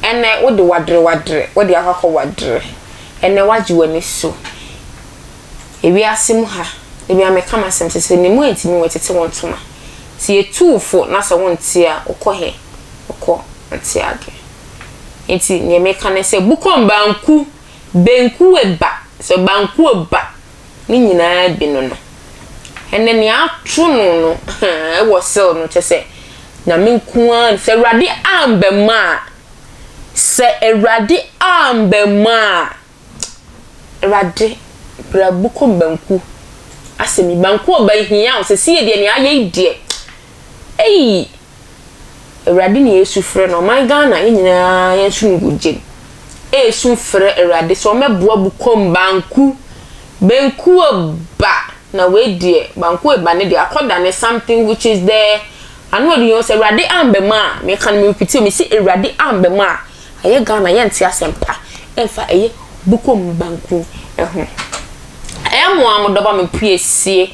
Ɛnnɛ wode wadere wadere, wode akɔ akɔ wadere. Ɛnnɛ woagye w'ani so. Ewiase mu ha, da biara meka m'asɛm sɛ, sɛ ne mu antumi wo tete wo ntoma. Sɛ yɛtu wo fo na sɛ wonte a, wokɔ he? Wokɔ nteade. Nti neɛ meka ne sɛ, bukɔm banku, benku eba, sɛ banku eba, ne nyinaa bi no no. Ɛnnɛ nea ato no no, ɛwɔ cell no, kyerɛ sɛ, Nyame nko ara, sɛ Awurade amba mu a, sɛ Awurade amba mu a, Awurade, bra bu kɔ banku asɛm yi, banku ɔba hia o, sɛsie deɛ nea ayɛ yi deɛ, ei, Awurade na yɛsu frɛ no, ɔman Ghana yɛn nyinaa yɛn nso no gu gyem, ɛresu frɛ Awurade sɛ ɔmmɛboa Bukom banku, banku aba, na wei deɛ, banku aba ne deɛ akɔdane something which is there, ano ɔde yɛn sɛ Awurade amba mu a, meka no me repeat o, mese Awurade amba mu a, Ɛyɛ Ghana yɛnte asɛm pa ɛmfa ɛyɛ bukom banku ho. Ɛyɛ mo ara mo dɔba me piesie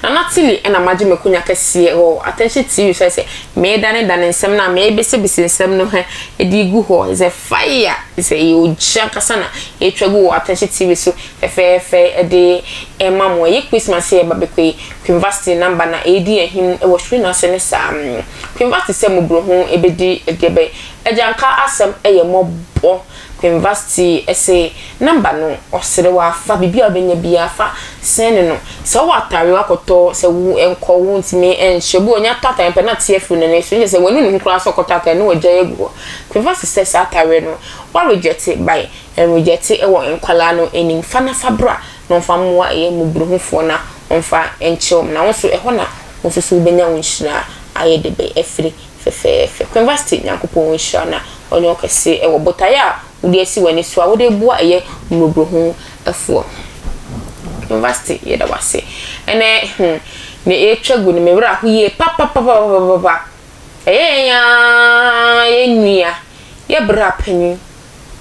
Nana Tilly ɛna magye makonya kɛseɛ wɔ Attention TV so ayɛ sɛ meedane dane nsɛm no a meebesebese nsɛm no hɛ de gu hɔ sɛ fire sɛ ɛyɛ ogya ankasa na ɛretwa gu wɔ Attention TV so fɛfɛɛfɛ de ɛma mo. Ɛyɛ Christmas yi a ɛba bɛkɔ yi Queen Vasti number na ɛredi ahim wɔ screen ase ne saa. Queen Vasti sɛ mmɔborɔhu ɛbɛdi deɛ bɛn Agyanka asɛm yɛ mmɔbɔ. Queen Vasti se number no ɔsrɛ wo a fa biribi a wobɛnya biara fa sɛne no. Sɛ wowɔ atare woakɔtɔ sɛ wo nkɔ wo ntumi nhyɛ obi wɔ ɔnya tɔ atare pɛ na te afiri n'ani so nkyɛ sɛ wanu ne ho koraa sɛ ɔkɔtɔ atare na wagyae agu hɔ. Queen Vasti sɛ saa atare no wa reject by ɛnreject wɔ nkwadaa no anim fa na fa bra na ɔmfa mmoa ɛyɛ mmɔborɔhufoɔ na ɔmfa nkyɛ wɔn na wo nso ɛhɔ na wo nso so wobɛnya wo nhyira ayɛ de bɛ afiri fɛfɛɛfɛ. Queen Vasti Nyankopɔn nhyira na ɔnyɛ wo kɛse wɔ botaeɛ a wode asi w'ani so a wode reboa ɛyɛ mmɔborɔhunu foɔ. Queen Vasti yɛda wo ase. Ɛnɛ hmm nea ɛretwa gu no me werɛ aho yie papapapapapa. Ɛyɛ yɛn ara yɛn nua, yɛ bra panyin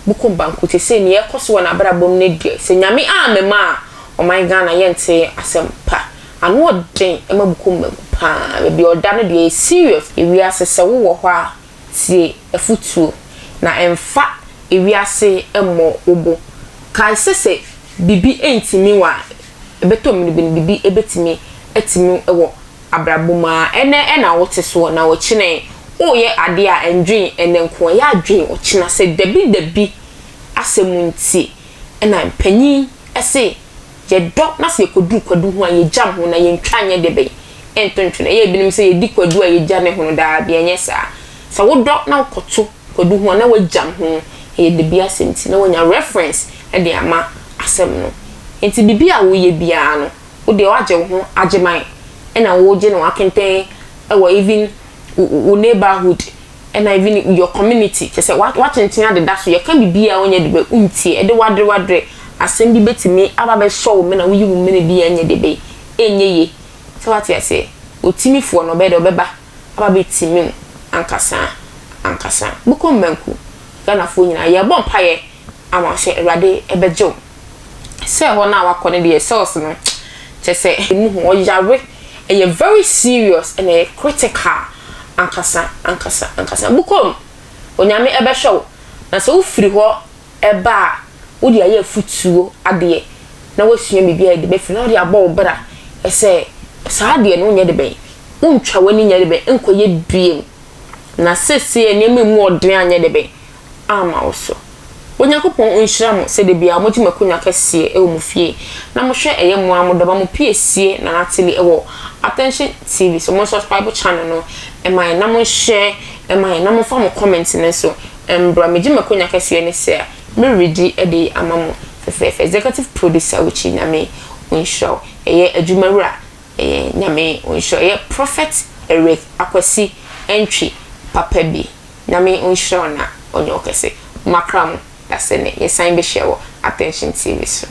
Bukom Banku seesei nea ɛrekɔ so wɔ n'abrabɔ mu no deɛ sɛ Nyame ammam a ɔman Ghana yɛnte asɛm pa. Ano ɔden ma bukom banku paa. Baabi a ɔda no deɛ ɛyɛ serious. Ewiase sɛ wo wɔ hɔ a tie afutuo na ɛnfa ewiase mmɔ wo bo. Kae sɛ sɛ bibi ntumi wo a ɛbɛtɔ mmiri bi no bibi bɛtumi atumi wo wɔ abrabɔ mu ara. Ɛnɛ na wo te soɔ na ɔkyena wo yɛ adeɛ a ɛndwen ɛnɛ nko ara yɛ adwen ɔkyena sɛ dabi dabi asɛm nti na mpanin se Yɛdɔ na sɛ yɛkɔduru kwadu ho a, yɛgyam ho na yɛntwa nyɛ dɛ bɛn nto ntwene. Ɛyɛ ebinom sɛ yɛdi kwadu a yɛgya ne ho no, daabi, ɛnyɛ saa. Sɛ wodɔ na wokɔto kwadu ho a, na woagyam ho, ɛyɛ dabi asɛm nti, na woanya reference de ama asɛm no. Nti biribi a woyɛ biara no, wo deɛ woagye wo ho agye man ɛna wogye no akɛntɛn wɔ even wo neighborhood. Ɛna even your community kyerɛ sɛ woakyenkyen adeda so yɛka biribi a wonyɛ de bɛ wontie ɛde wadere wadere asɛm bi bɛtumi aba bɛsɔ wo mena woyi wo mene bi a ɛnyɛ de bɛ ɛnyɛ ye sɛ wate aseɛ otimifoɔ no ɔbɛyɛ dɛ ɔbɛba aba bɛtimi wo ankasa ankasa bokɔ mmanku Ghanafoɔ nyinaa yɛbɔ mpaeɛ ama sɛ Awurade bɛgye wo sɛ hɔ no a wakɔ no deɛ cells no kyɛ sɛ ɛmu ho ɔyare ɛyɛ very serious ɛna ɛyɛ critical ankasa ankasa ankasa bukom Onyame ɛbɛhwɛ wo na sɛ wofiri hɔ ɛba a wode ayɛ afutuo adeɛ na wasua biribi a ɛde bɛfiri na wode abɔ wo bra ɛsɛ saa adeɛ no wonyɛ de bɛn wontwa w'ani nyɛ de bɛn nkɔyɛ biem na sɛsei nneɛma mu ɔden anyɛ de bɛn amma wo so. Onyankopɔn nhyira mo sɛ dabiara mogye mo akonwa kɛseɛ wɔ mo fie na mo hwɛ ɛyɛ mo ara mo dɔba mo piesie Nana Tilly wɔ Attention TV so mo subscribe channel no ma yɛn na mo share ma yɛn na mo fa mo comment no nso mbra megye mo akonwa kɛseɛ ne sɛ me redi de ama mo fɛfɛɛfɛ Executive Producer Richie Nyame ɔnhyira wo ɛyɛ adwuma wura ɛyɛ Nyame ɔnhyira wo ɛyɛ Prophet Eric Akwasi Antwi papa bi. Nyame onhyira wo na ɔnyɛ wo kɛse. Makra mo dasɛ nɛ yɛsan bɛhyia wɔ Attention TV so.